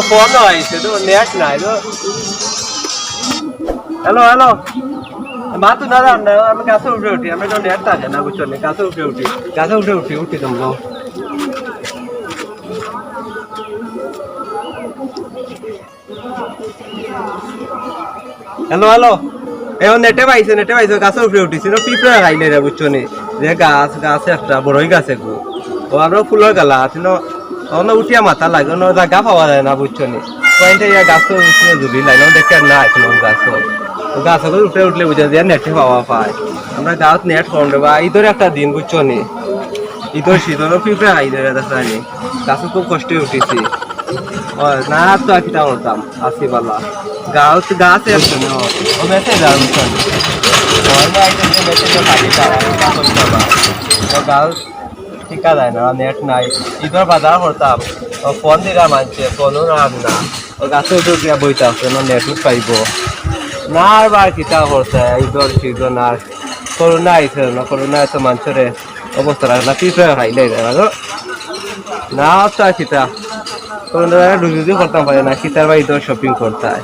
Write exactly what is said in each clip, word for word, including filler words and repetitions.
ফোন আইছে তো, নেট নাই তো। Hello, hello. মাতো না, না, না, আমি গাছর উপরে উঠি, আমি তো নেট থাকে না, বুঝছো নি? গাছর উপরে উঠি, গাছর উপরে উঠি, উঠি তোমরা। Hello, hello. এ, ও নেটে পাইছে, নেটে পাইছে, গাছর উপরে উঠিছে, ও পিঁপড়া খাইলে রে, বুঝছো নি? যে গাছ, গাছ একটা বড়ই গাছ এগু। ও আমরা ফুলর গালা আছে, ন-, অনো উঠিয়া মাথা লাগে, অনো জাগা পাওয়া যায় না, বুঝছো নি? পয়েন্টে ইয়া গাছ তো উঠলে জুড়ি লাগে, অনো দেখে না এখন ও গাছ। ও গাছ ওগুলো উপরে উঠলে বুঝা যায়, নেটে পাওয়া পায়। আমরা গাছ নেট কম রে বা, ইদর একটা দিন, বুঝছো নি? ইদর সিদর, ও পিঁপড়া খাই ধরে, দেখা নি? গাছ খুব কষ্টে উঠেছি। ও, না, আর তো আর কিতা করতাম, আছি বালা। গাছ, গাছ এর জন্য, ও বেঁচে যাওয়ার জন্য। ও, না, এই যে বেঁচে তো খালি তারা, কিতা করতাম আর? ও, গাছ টিকা যায় না, নেট নাই। ইদর বাজার করতাম, ও, ফোন দিলাম আনছে, ফোনও রাখ না। ও, গাছে উঠে গিয়া বইতে আছে, না নেট উঠ পাইব। না, আর বার কিতা করছে, ইদর সিজন আর করোনা আইছে না, করোনা আইছে মানুষের অবস্থা রাখে না, পিঁপড়া খাইলে যায় না, গো। না, তো আর কিতা? কোনো জায়গায় রুজি রুজি করতাম পারে না, কিতার বা ইদর শপিং করতে হয়।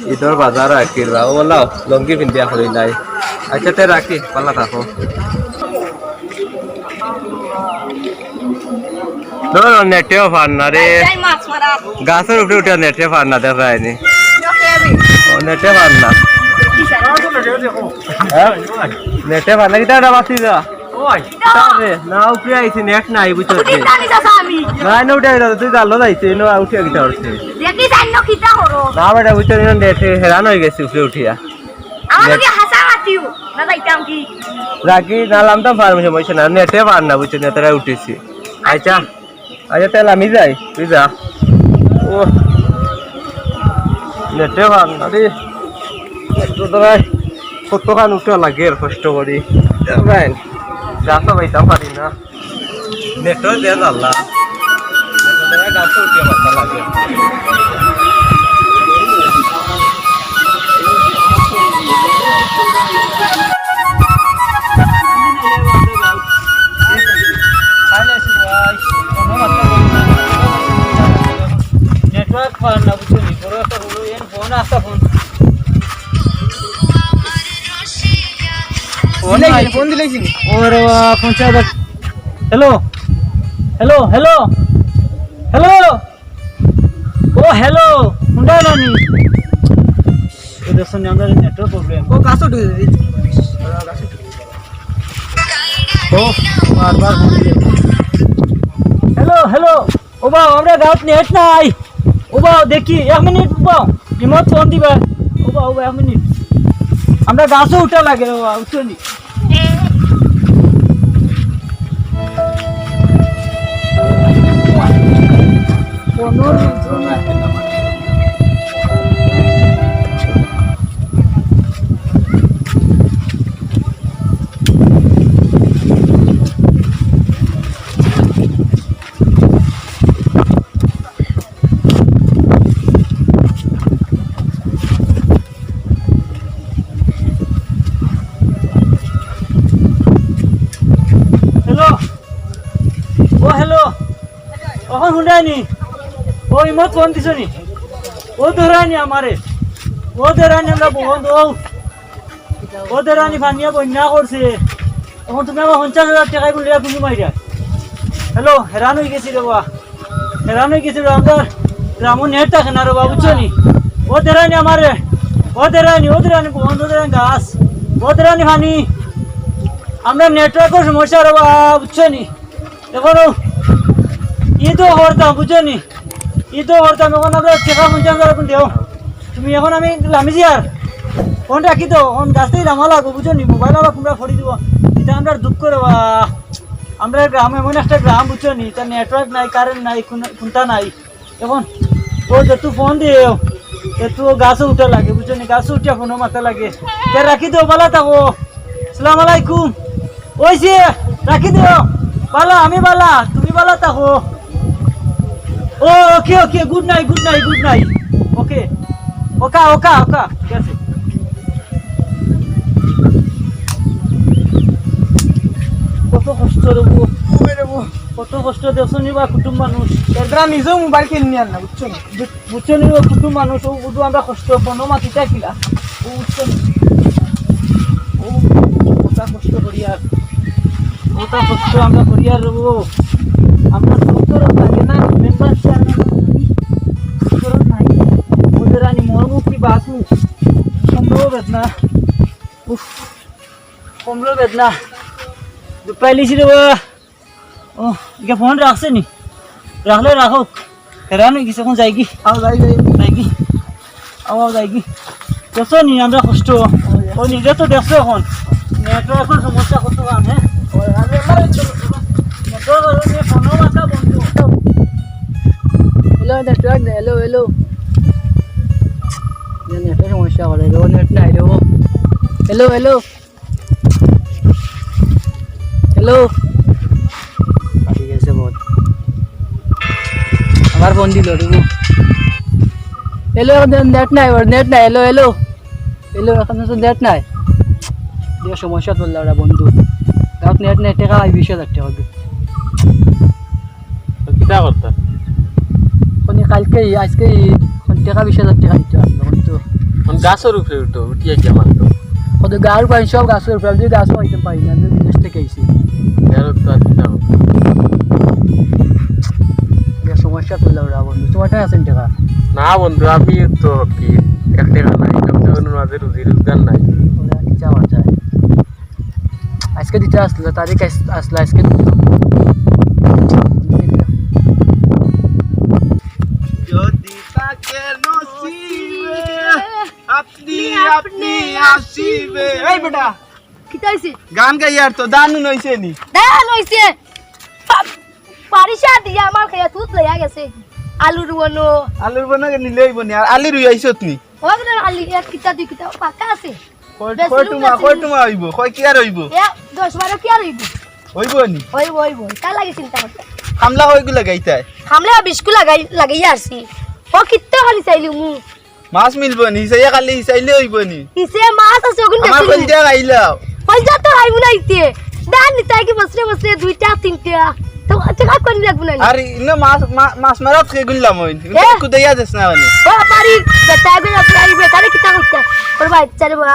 ইদর বাজার আর কি, বাবু বললাম, লুঙ্গি পিন্দিয়া করি নাই। আচ্ছা, তে রাখি, পাল্লা থাকো। ধরো, নেটেও পার না রে। যাই মাছ মারা। গাছের উপরে উঠে নেটে পার না, দেখা যায়নি। ওকে, আমি। ও, নেটে পার না। হ্যাঁ? নেটে পার না, কিতা এটা বাঁচি যা? ওই। কিতা রে? না, উপরে আইছি, নেট নাই, বুঝছো? উঠি নি? জানি চাচা আমি। না, না, উঠে আইছি, তুই জানলো যাইছে, না, উঠে কিতা করছে? দেখি জানি না কিতা করো। না, বেটা, বুঝছো নি, নেটে হেরান হয়ে গেছে উপরে উঠিয়া। আমার নেট- লগে হাসা মাতিও, না যাইতাম কি? রাখি, না লামতাম পারবো, সমস্যা না, নেটে পার না, বুঝছো নি, তারা উঠেছি। আচ্ছা, আচ্ছা, তাহলে আমি যাই, তুই যা। ও, নেটে পার না রে। নেট তো ধরাই কতখান উঠা লাগে আর কষ্ট করি। ভাই, যা তো পাইতাম পারি না। নেটও দেয়া জানলা। নেটও দেয়া গাছে উঠিয়া মাথা লাগে। নেটওয়ার্ক পার না, বুঝছো নি? বড় একটা হলো, এর ফোন আসা ফোন। ফোন নাই, ফোন দিলে কি? ওরে বাবা, পঞ্চাশ হাজার। Hello, hello, hello, hello. ও, হ্যালো, কোনটা জানি? ও, দেখছো নি, আমরা নেটওয়ার্ক প্রবলেম। ও, গাছ উঠে গেছে। ও, বারবার ফোন দিয়ে। Hello, hello. ও বাবা, আমরা গাঁওত নেট নাই। ও বাবা, দেখি, এক মিনিট বাবা, রিমোট ফোন দিবা। ও বাবা, ও বাবা, এক মিনিট। আমরা গাছো উঠা লাগে রে বাবা, উঠো নি। হ্যালো, ও হ্যালো, অখন হুনরায়নি? ও ইমত ফোন দিছনি? ও ধরায়নি আমারে, ও ধরায়নি আমরা বন্ধ, ও ও দেরানি পানিয়ে বন্যা করছে। অখন তুমি আমার পঞ্চাশ হাজার টেকা গুলিয়া কুনু মাইরা। হ্যালো, হেরান অইগেছি রে বা। হেরান অইগেছি রে, আমরার গ্রামো নেট থাকে না রে বা, বুঝছো নি? ও দেরানি আমারে, ও দেরানি, ও দেরানি, বন্ধ দেরানি গাছ, ও দেরানি পানি। আমরার নেটওয়ার্কর সমস্যা রে বা, বুঝছো নি? অখন ও ইদো করতাম, বুঝছো নি? ইদো করতাম, অখন আমরা টেকা পঞ্চাশ হাজার অখন দেও। তুমি অখন আমি লামি যাইয়ার। ফোন রাখি দেও, অখন গাছ থাকি লামা লাগবো, বুঝছো নি? মোবাইল আলা কুনবা ফড়ি দিবো। ইটা আমরার দুঃখ রে বা। আমরার গ্রাম এমন একটা গ্রাম, বুঝছো নি? ইটা নেটওয়ার্ক নাই, কারেন্ট নাই, কুন-, কুনতা নাই। অখন ও যেহেতু ফোন দেও, যেহেতু ও গাছো উঠা লাগে, বুঝছো নি? গাছো উঠিয়া ফোনো মাতা লাগে। তে রাখি দেও, বালা থাকো। আসসালামু আলাইকুম। অইছে, রাখি দেও। বালা, আমি বালা, তুমি বালা থাকো। ও, okay, okay, good night, good night, good night. Okay. ওকা, ওকা, ওকা। ঠিক আছে। কত কষ্ট রে বাবা। কত কষ্ট দেখছো নি বা কুটুম মানুষ। এরদারা নিজেও মোবাইল কিনি আন না, বুঝছো নি? বুঝ-, বুঝছো নি ও কুটুম মানুষ, ও বুঝো আমরা কষ্ট, ফোনও মাতিতা কিলা। ও বুঝছো নি? ও কত কষ্ট করি আর, কত কষ্ট আমরা করি আর ও আমরা সত্তর লাগে না, মেম্বার চেয়ারম্যান সত্তর নাই। ওদের আনি মরমুখী বাসু, সম্ভব বেদনা। উফ, কমলো বেদনা। দুপাইলিছি রে বাবা। ও, ইগু ফোন রাখছে নি? রাখলে রাখুক। হেরান অই গেছি, অখন যাইগি? আও, যাই, যাই। যাইগি? আও, আও, যাইগি? দেখছো নি আমরা কষ্ট? ও, নিজে তো দেখছো অখন। নেটওয়ার্কর সমস্যা কত কাম, হ্যাঁ? ও, আরে, আরে, চলো, চলো। নেটওয়ার্ক হলো যে ফোনও মাথা বন্ধ। হ্যালো, নেটওয়ার্ক নেই, হ্যালো, হ্যালো। এ নেটওয়ার্ক সমস্যা করে, ও নেট নাই রে, ও। Hello, hello. হ্যালো। কাটি গেছে ফোন। আবার ফোন দিল, দেখো। হ্যালো, নেট নাই, ওর নেট নাই। Hello, hello. হ্যালো, অখন তো নেট নাই। যে সমস্যা চললো ওরা বন্ধু। তাও নেট নাই, টেকা হয় বিশ হাজার টেকা। তো কিতা করতা? কোনি কালকে, আজকে কোন টেকা বিশ হাজার টেকা দিতে পারলো, কোন তো। কোন গাছর উপরে উঠো, উঠিয়া গিয়া মারতো। কত গাছ পাই, সব গাছর উপরে, আমি যদি গাছও পাইতাম পারি না, আমি বিদেশ থেকে আইছি। এর তো আর কিতা করতা? যে সমস্যা করলে ওরা বন্ধু, তোমার টাকা আছেন টেকা? না বন্ধু, আমি তো কি এক টেকা নাই, লোকজনের মাঝে রুজি রোজগার নাই। ওরা কি চাওয়া চায়? আজকে দিতে আসলো, তারিখ আস-, আসলো আজকে। যদি থাকে নসিবে, আপনি আপনি আসিবে। এই বেটা, কিতা অইছে? গান গাই আর তো দান অইছে নি? দান অইছে। পা-, পারিশা দিয়া আমার খেয়া তুত লইয়া গেছে। আলুর বনো। আলুর বনো নিলে অইব নি? আর আলি রুই আইছত নি? ও বেটা, আলি এক কিতা দুই কিতা পাকা আছে। কয়, বেশ কয় লোক টুমা, আছে কয় নি? টুমা অইব? কয় কিয়ার অইব? এ, দশ বারো কিয়ার অইব? অইব নি? অইব, অইব। তার লাগি চিন্তা করতে। খামলা কয়গু লাগাইতায়? খামলা বিশগু লাগাই, লাগাইয়া আছি। ও কিত্তা খালি চাইলি মু। মাছ মিলব নি? হিসাইয়া খালি হিসাইলে অইব নি? হিসে মাছ আছে, ওগুন আমার বেশি কইল নি। দিয়া খাইলাও। কইল দিয়া তো খাইব না ইতে। দান নিতাই কি বছরে বছরে দুইটা তিনটা। তো টেকা কোন লাগব না নি? আর ইনো মাছ, মা-, মাছ মারাত কে গুনলাম অইন। এ? কুদাইয়া দেস না মানে। ও পারি, বেটা গুন আপনি আইবে, তাহলে কিতা করতে? ওর ভাই, চলে বা।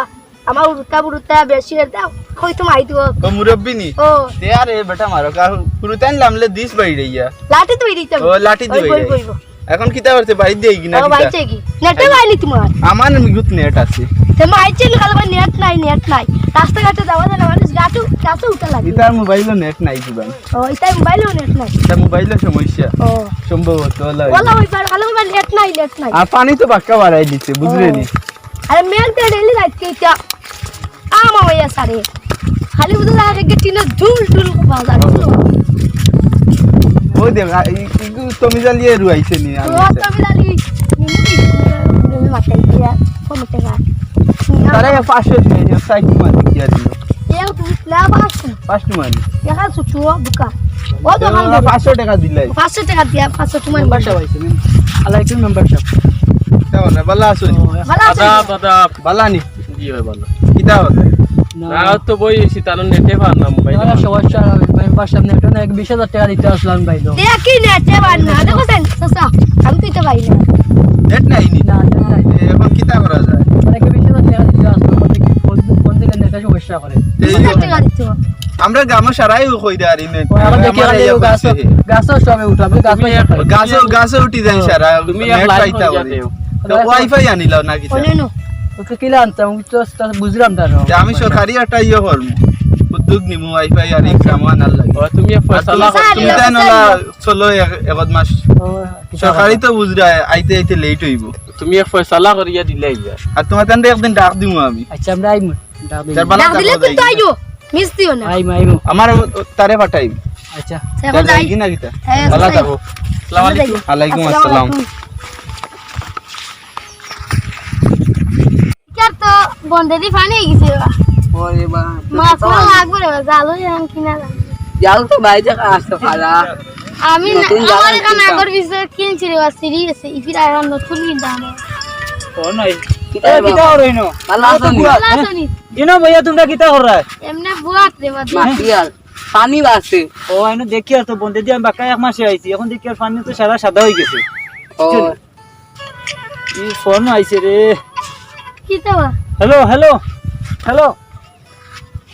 আমার উরুতা বুরুতা বেশি এটা কই তো মাই দিও। ও মুরব্বি নি? ও। তে আরে বেটা মারো, কার হুরুতাইন লামলে দিস বাইরে ইয়া। লাঠি তুই দিতাম। ও, লাঠি ওই তুই বই, দিলে। বই, বই। এখন কিতা করতে বাড়িত দিয়ে কি না ও, কিতা? বাইতে কি? নেটে বাইনি তোমার। আমার নিগুত নেট আছে। তে মাইছে নি কালো নেট নাই, নেট নাই। রাস্তাঘাটে যাওয়া যায় না, মানুষ গাছও, গাছও উঠা লাগে। ইতার মোবাইলও নেট নাই জীবন। ও, ইতার মোবাইলও নেট নাই। ইতার মোবাইলও সমস্যা। ও। সম্ভবত, ওলা ওলা হইব। ওই পার, কালো ওই পার নেট নাই, নেট নাই। আর পানি তো বাক্কা বাড়াই দিছে, বুঝলে ও। নি? আরে মেঘ তো ডেইলি রাইত কে ইটা। আমা হইয়া সারে। খালি বুঝো লাগে যে টিনের ঢুল ঢুল বাজার। ওই দেখ, আ, ই, ই, তুমি জ্বালিয়ে রুয়াইছে নি, আমি ও আছে। তুমি জ্বালি, নিমু কি? নিমু মাথায় দিয়া, কম টাকা। তারা পাঁচশো দিয়ে, সাইড মানে কি আর দিল? এও তুমি না পাঁচশো। পাঁচশো মানে? এখানে ছুটু, বুকা। ও তো এ, হাল ধরে। পাঁচশো টাকা দিলাই। পাঁচশো টাকা দিয়া, পাঁচশো তোমার মেম্বার সাহেব আইছে, মেম-, আলাইকুম মেম্বার সাহেব। কেমন আছো? ভালো আছো? ও, ভালো আছো? আদাব, আদাব। ভালো নি? জি ভাই, ভালো। কিতা হতে? না। না, তো বই হইছি, তার নেটে পার না, মোবাইলে না, পার না। সমস্যা হবে, মেম্বার সাহেব, নেটে না, এক বিশ হাজার টাকা দিতে আসলাম ভাই, তো। দেখি নেটে পার না, দেখো সেন, চাচা, আমি তো এটা পাই না। নেট নাই নি? না, নেট নাই। এ, এখন কিতা করা যায়? মানে, এক বিশ হাজার টাকা দিতে আসলাম, মানে, কি ফোন, ফোন থেকে নেটে সমস্যা করে। এই বিশ হাজার টাকা দিতে হবে। আমরা গ্রামে সারাই কই দে আর ইনে। ও, আমরা দেখি আমার খালি এই ও গাছ, করছে। গাছও সবে উঠে, আমরা গাছ তুমি এক, গাছও, গাছও উঠি যায় সারা, তুমি এক নেট লাইন পাইতা করিয়া বলে। দেও। তো ওয়াইফাই আনিলাও না কিতা? One no. ওকে কিলা আনতাম, আমি তো, তো বুঝলাম না। যে আমি সরকারি একটা ইয়ে করমু, উদ্যোগ নিমু, ওয়াইফাই আর এই গ্রামও আনার লাগে। ও, তুমি এক আর ফয়সালা তুমি, করো। তুমি তাই নলা চলো এক, এক মাস। ও, কিতা সরকারি কথা? তো বুঝরা, আইতে আইতে লেট হইব। তুমি এক ফয়সালা করিয়া দিলে ইয়া। আর তোমার তানরে একদিন ডাক দিমু আমি। আচ্ছা, আমরা আইমু। ডাক দিন। তার বালা ডাক দিলে থাকো কিন্তু যাই। আইও, মিস দিও না। আইমু, আইমু। আমার ও, ও, তারে পাঠাইম। আচ্ছা। এখন তার যাই। যাই কি না কিতা? হ্যাঁ, বালা যাই। থাকো। আসসালামু আলাইকুম। ওয়ালাইকুম আসসালামু আসসালাম। আলাইকুম। ইকার তো বন্ধে দি পানি হয়ে গেছে বা। ওরে বা। মাছ মারা লাগবে রে বা, জাল হয়ে এখন কিনা লাগবে। জাল তো বাইরে আসতে পারা। আমি না, নতুন জাল আমার এখানে কিনতাম। আগর বিষয়ে কিনছি রে বা, সিরিয়াস, ইফির এখন নতুন কিনতাম। ও নাই। কিতা এ, রে কিতা বাবা? করো ইনো? ভালো আছো নি? ভালো আছো নি? ইনো ভাইয়া, তোমরা কিতা কররা? এমনে বুয়াত রে বা, মাতিয়াল। পানি বাড়ছে। ও, আমি দেখি আর তো বন্ধে দিয়ে আমি বাক্কা এক মাসে আইছি, এখন দেখি আর পানি তো সারা সাদা হয়ে গেছে। ও। চল। এই ফোন আইছে রে। কিতা বা? Hello, hello, hello.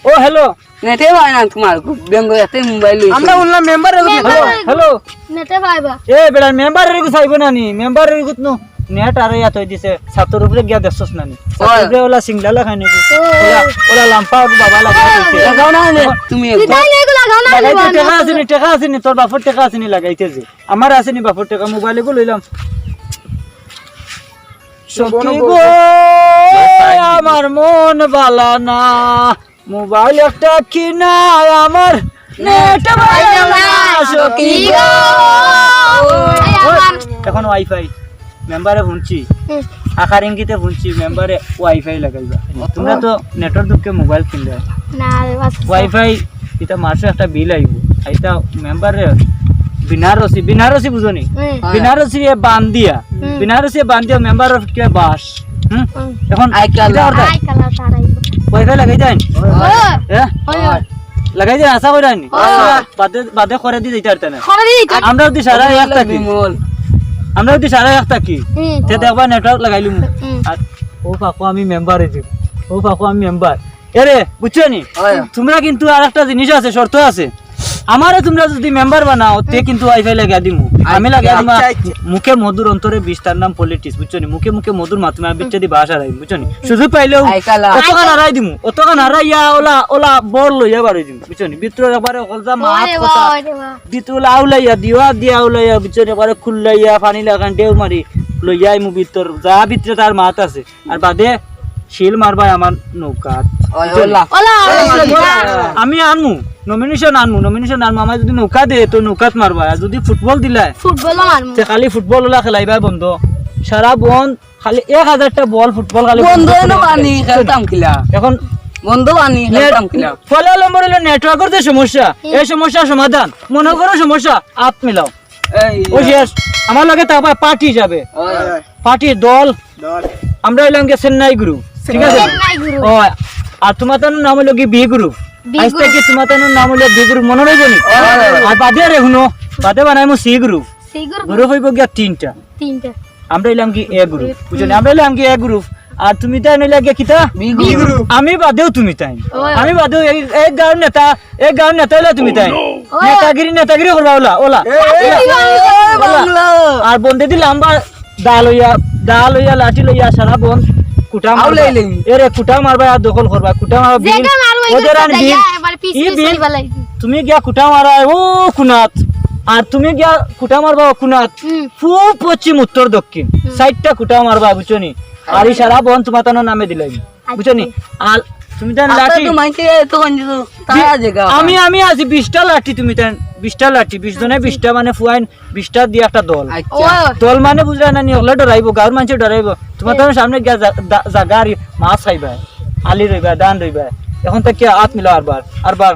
ও, হ্যালো। নেটে পায় না তোমার, খুব ব্যঙ্গ এতে মোবাইল লইছে। আমরা বললাম মেম্বার এর হ্যালো, হ্যালো। নেটে পাইবা। এ বেটা, মেম্বার এর গুছ আইব না নি? মেম্বার এর গুত নু নেট আর ইয়া তৈ দিছে, ছাতর উপরে গিয়া দেখছস না নি? ছাতর ওই। উপরে ওলা সিংলা লাগাই নাকি? ও। ওলা, ওলা লাম্পা বাবা লাগাই দিছে। লাগাও না নে, তুমি একবার। লাগাইতে টেকা আছে নি, টেকা আছে নি, তোর বাপর টেকা আছে নি লাগাইতে যে। আমার আছে নি বাপর টেকা, মোবাইল এগু লইলাম। সখী গো, আমার মন বালা না, মোবাইল একটা কিনা আমার নেট বালা না, সখী গো। এই আমার এখন ওয়াইফাই মেম্বারে শুনছি, হুম। আকার ইঙ্গিতে শুনছি মেম্বারে ওয়াইফাই লাগাইবা। তোমরা তো নেটর দুঃখে মোবাইল কিনলে। না রে, বাস। ওয়াইফাই, এটা মাসে একটা বিল আইব। এটা মেম্বারে বিনারসি, বিনারসি বুঝো নি? হুম। বিনারসি এ বান্ধিয়া, হুম। বিনারসি এ বান্ধিয়া মেম্বার অফ কে বাস। হুম? হুম। এখন আই কালা। কিতা করতা? আই কালা তারাই। ওয়াইফাই লাগাই দেন? ও। হ্যাঁ? ওই। লাগাই দেন, আশা করি আনি। ও। বাদে, বাদে করে দি যাইতে পারতে না। করে দি যাইতে। আমরা যদি সারা এক থাকি। বিমল। আমরা যদি সারা এক থাকি। হুম। তে দেখবা নেটওয়ার্ক লাগাইলু। হুম। আর ও ফাকু আমি মেম্বার হইছি। ও ফাকু আমি মেম্বার। এরে, বুঝছো নি? হয়। তোমরা কিন্তু আর একটা জিনিস আছে, শর্ত আছে। আমারে তোমরা যদি মেম্বার বানাও, তে কিন্তু ওয়াইফাই লাগিয়া দিমু। আমি লাগিয়া দিমু। আচ্ছা, আচ্ছা। মুখে মধুর অন্তরে বিষ, তার নাম পলিটিক্স, বুঝছো নি? মুখে মুখে মধুর মাধ্যমে আমি বিচ্ছেদি বাসা রাখি, বুঝছো নি? সুযোগ পাইলেও আই কালা। অতখান হারাই দিমু, অতখান হারাইয়া ওলা, ওলা বল লইয়া বাড়ি দিমু, বুঝছো নি? ভিতরে একবারে হলজা মাছ ওরে কথা। বাবা, ওরে বাবা। ভিতরে ওলা আউলাইয়া, দিওয়া দিয়া আউলাইয়া, বুঝছো নি? একবারে খুল্লাইয়া, পানি লাগান, ঢেউ মারি, লইয়া আইমু ভিতর, যা ভিতরে তার মাত আছে। আর বাদে শিল মারবায় আমার নৌকাত। ওই, ওলা। OLA, OLA, OLA. আমি আনমু, নমিনেশন আনমু, নমিনেশন আনমু। আমার যদি নৌকা দে, তো নৌকাত মারবায়। আর যদি ফুটবল দিলায়, ফুটবলও মারমু। তে খালি ফুটবল ওলা খেলাইবায় বন্ধ। সারা বন্ধ খালি এক হাজারটা বল ফুটবল খালি বন্ধ বন্ধ হইলো করে। পানি খেলতাম কিলা? এখন বন্ধ পানি নে-, খেলতাম কিলা? পয়লা নম্বর হইলো নেটওয়ার্কের যে সমস্যা, হুম। এই সমস্যার সমাধান। মনে করো সমস্যা, আত মিলাও। এই, ও শেষ। আমার লগে থাকবা পার্টি হিসাবে। ওই। পার্টির দল। দল। আমরা হইলাম গিয়া চেন্নাই গ্রুপ। ঠিক আছে? চেন্নাই গ্রুপ। ও, আর তোমার তার নাম হইলো কি বি গ্রুপ। বি আজ গ্রুপ। থেকে তোমার তার নাম হইলো বি গ্রুপ, মনে রইব নি? ওই। আর বাদে রে হুনো, বাদে বানাইমু C group. C group. Group হইব গিয়া তিনটা। তিনটা। আমরা হইলাম কি এ গ্রুপ। বুঝছো নি? আমরা হইলাম কি এ গ্রুপ। আর তুমি তাই নইলে গিয়া কিতা? B group. আমি বাদেও তুমি তাই। ওই। আমি বাদেও এই, এই গাঁওর নেতা, এই গাঁওর নেতা হইলা তুমি তাই। ওই। নেতাগিরি, নেতাগিরি করবা ওলা, ওলা। এ, এ, ওলা। এ, বাংলা। আর বন্ধে দিলাম বা দা লইয়া, দা লইয়া, লাঠি লইয়া, সারা বন কুটা মারবা। আউলাই লইম। এরে কুটা মারবা আর দখল করবা, কুটা মারবা বিল। যেটা মারবো, ওদের এগুলো আর বিল। যাইয়া, এবার পিস ই পিস বিল। করিবা লাগি। তুমি গিয়া কুটা মারা ও কুনাত, আর তুমি গিয়া কুটা মারবা ও কুনাত। হুম। পূব, পশ্চিম, উত্তর, দক্ষিণ, হুম। চাইরটা কুটা মারবা, বুঝছো নি? আর এই সারা বন তোমার তানোর নামে দিলাই। আচ্ছা। বুঝছো নি? আর তুমি তান আপনার লাঠি তো মাইকে তো গঞ্জ তো তারা বি-, জায়গা। আমি, আমি আছি বিশটা লাঠি, তুমি তান বিশটা লাঠি, বিশ জনে আচ্ছা। বিশটা মানে ফুয়াইন বিশটা দিয়া একটা দল। আচ্ছা। ও। দল মানে বুঝলা না নি? হকলে ডরাইবো, গাঁওর মানষে ডরাইবো। তোমার হ্যাঁ। তানোর সামনে গিয়া জা-, দা-, জাগা আর মাছ খাইবা, আলি রইবা, ধান রইবা। এখন তো কি আত মিলাও আরবার, আরবার।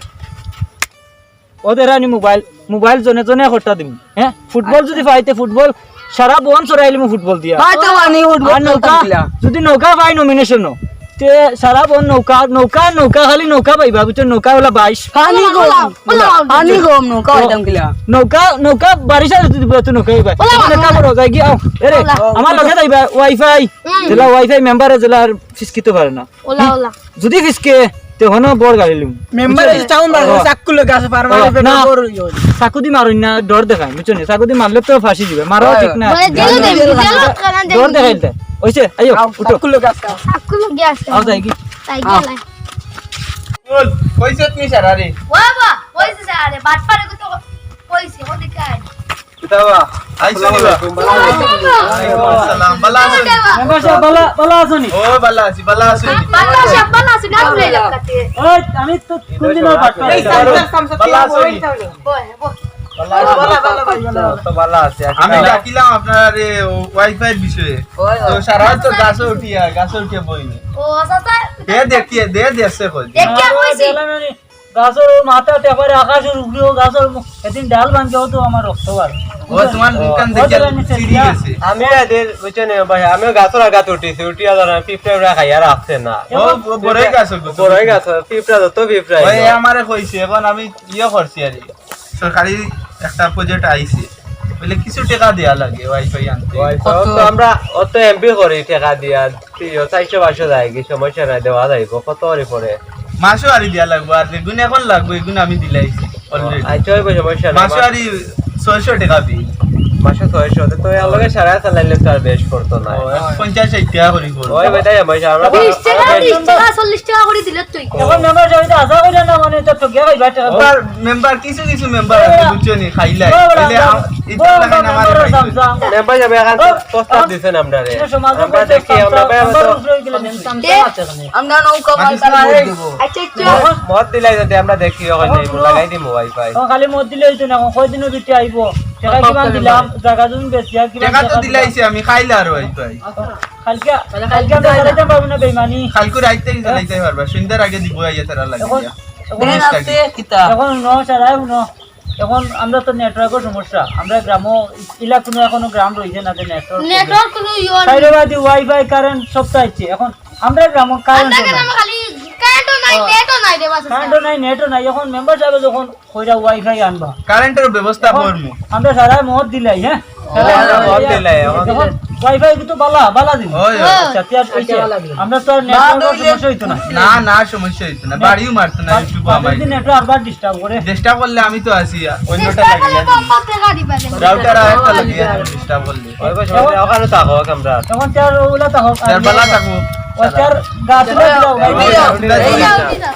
ওদের আনি মোবাইল, মোবাইল জনে জনে একটা দিমু। হ্যাঁ, ফুটবল আচ্ছা। যদি পাইতে ফুটবল সারা বন চড়াইলিমু ফুটবল দিয়া। ভাই তো আনি ফুটবল আর নৌকা, খেলতাম কিলা? যদি নৌকা পাই নমিনেশনও, তে সারা বন নৌকা, নৌকা, নৌকা, খালি নৌকা পাইবা, বুঝছো? নৌকা ওলা বাইশ। পানি ওলা, কম, ওলা, ওলা, ওলা। পানি কম, নৌকা ও, পাইতাম কিলা? নৌকা, নৌকা বারিশ আর যদি দিবা, তো নৌকা পাইবা। ওলা, এখন ওলা, একটা ওলা। বড় যাই গিয়া, এরে, ওলা। আমার লগে যাইবা, ওয়াইফাই, হুম। জেলা ওয়াইফাই মেম্বারে জেলার ফিস কিতো পারে না। OLA, OLA. যদি ফিসকে, তে হনো বড় গাড়ি লিমু। মেম্বার বুঝছো? এই টাউন বাজার, ও। চাক্কু লগে আছে, পারমানেন্ট ও, পেট্রোল না। বড় ইয়ে হয়। চাকুদি মারুন না, ডর দেখায়, বুঝছো নি? চাকুদি মারলে তো ফাঁসি দিবে, মারো হয়। ঠিক না। বলে জেলও দিবে, জেলও খানা। ডর দেখাইল তাই। ওইছে, আইও, আচ্ছা, উঠো। চাক্কু লগে আছে। চাক্কু লগে আছে। আও যাই কি? তাই আও। গেলাই। বল, কইছে তুমি সারা রে? বাবা, কইছে সারা রে, বাটপারে কত কইছে, ও দেখায়। কিতা বা? আইছো নি বা? ওয়ালাইকুম আসসালাম। ভালা আছো নি? মেম্বার সাব, ভালা, ভালা আছো নি? ও, ভালা আছি, ভালা আছো নি? ভালা আছি, ভালা আছি, না ঘুরে যাও কাতে। ওই, আমি তো কোন দিন আর বাটপার এই, হইতাম? ভালা আছো নি? বয়, বয়। ভালা আছো? ভালা, ভালা, ভাই, ভালা, ভালা। তো ভালা আছি। আমি ডাকিলাম আপনার এই ওয়াইফাইর বিষয়ে। ওই, তো ওই। সারা তো গাছে উঠিয়া, গাছে উঠিয়া বইনি। ও, আচ্ছা, তা দে দেখিয়ে, দে দেশে কই। দেখিয়ে কইছি। গাছর মাথা টেপারে আকাশর উপরেও গাছর মু-, এদিন ডাল ভাঙ্গেও তো আমার রক্ত বার। ও, তোমার দোকান দেখে সিঁড়ি গেছে। আমি এদের, বুঝছো নি ভাই, আমিও গাছর আগাত উঠিছি, উঠিয়া ধরো পিঁপড়া উড়া খাইয়া রাখছে না। ও, ও বড়ই গাছ ওগুলো। বড়ই গাছ, পিঁপড়া যত পিঁপড়া ওই এলো। আমারে কইছে, এখন আমি ইয়ে করছি আর কি। সরকারি একটা প্রজেক্ট আইছে, বলে কিছু টাকা দেয়া লাগে ওয়াইফাই আনতে। ওয়াইফাই, কত? অত আমরা, অত এমবি করি টাকা দিয়া, কি, ও চাইরশো পাঁচশো যায় কি, সমস্যা নাই, দেওয়া যাইব। কত করি পরে? মাসো আরি দেয়া লাগবো, আর যেগুন এখন লাগবো, এগুন আমি দিলাইছি already। আচ্ছা, ওই সমস্যা নাই। মাসো আরি ছয়শো টাকা বিল। মাসো ছয়শো, তো এর লগে সারা চালাইলে তো আর বেশ পড়তো না। ও, পঞ্চাশ ষাট টাকা করি পড়বো। ওই বেটাই, আমরা বিশ টাকা, বিশ টাকা, চল্লিশ টাকা করি দিলে তুই। এখন মেম্বার সাহেব তো আশা করি না, মানে, তো ঠকিয়া কইবা টাকা। মেম্বার, মেম্বার, কিছু কিছু মেম্বার আছে, বুঝছো নি, খাইলাই। ও, বড়, এলে বড়, আম-, ইটা বড়, লাগাই না, বড়, আমারে বড়, খাইছে। সামসা। মেম্বার সাহেব, এখন তো প্রস্তাব দিছে না আমরা রে। এটা সমাজের আমরা মধ্যে দেখি, সামসা, আমরা মেম্বার তো উপরে গেলে সামসা আছে এখানে। আমরা নৌকা মাছ মারবার তারা মত এই দিব। আচ্ছা, আচ্ছা। মত দিলাই যদি আমরা দেখি, ওখানে এখন লাগাই দিমু ওয়াইফাই। এখন খালি মত দিলে হইতো না, এখন কয়দিনের ভিতরে আইবো? টাকা কিমান দিলাম, জায়গা জমি বেচি আর কিমান টাকা তো টাকা দিলাম। দিলাইছি আমি, খাইলে আর ওয়াইফাই। কালকে, কালকে আমরা চালাইতে পারবো না বেইমানি। কালকে রাইতে চালাইতে পারবা, সন্ধ্যার আগে দিব আইয়া তারা লাগিয়া। এখন, এখন দেন আছে কিতা? এখন ন, সারাই ন। এখন আমরা তো নেটওয়ার্কের সমস্যা। আমরা গ্রামও, ইলা কোনো এখনো গ্রাম রইছে না যে নেটওয়ার্ক। নেটওয়ার্ক কোনো ইয়ে নেই। সাইডে বাদি ওয়াইফাই, কারেন্ট সব তো আছে। এখন আমরা গ্রামও কারেন্ট আমরা নাই। গ্রামে খালি কারেন্টও নাই, ও। নেটও নাই রে বাস। কারেন্টও নাই, নেটও নাই। এখন মেম্বার সাহেব যখন কইরা ওয়াইফাই আনবা। কারেন্টের ব্যবস্থা এখন করমু। আমরা সারা মত দিলাই, হ্যাঁ? হ্যাঁ, আমরা মত দিলাই, এখন। এখন ওয়াইফাই কিন্তু বালা, বালা দিন। ওই, ওই। আচ্ছা, তে আর কইছে। আমরা তো আর নেটওয়ার্কের সমস্যা হইতো না। না, না, সমস্যা হইতো না। বাড়িও মারতো না, YouTube আমার। যদি নেটওয়ার্ক আরবার ডিস্টার্ব করে। ডিস্টার্ব করলে আমি তো আছি, অন্যটা ডিস্টার্ব লাগিয়ে করলে দিই। বোম্বা থেকে দিবা রে। রাউটার আর একটা লাগিয়ে দিই, ডিস্টার্ব করলে। ওই বস, ওই ওখানে থাকো, আমরা। এখন তে আর ওগুলা থাকো, আর তে আর বালা থাকো। ও তে আর গাছ উঠে যাও, ভাই। উঠে যাও, উঠে যাও। উঠে যাও।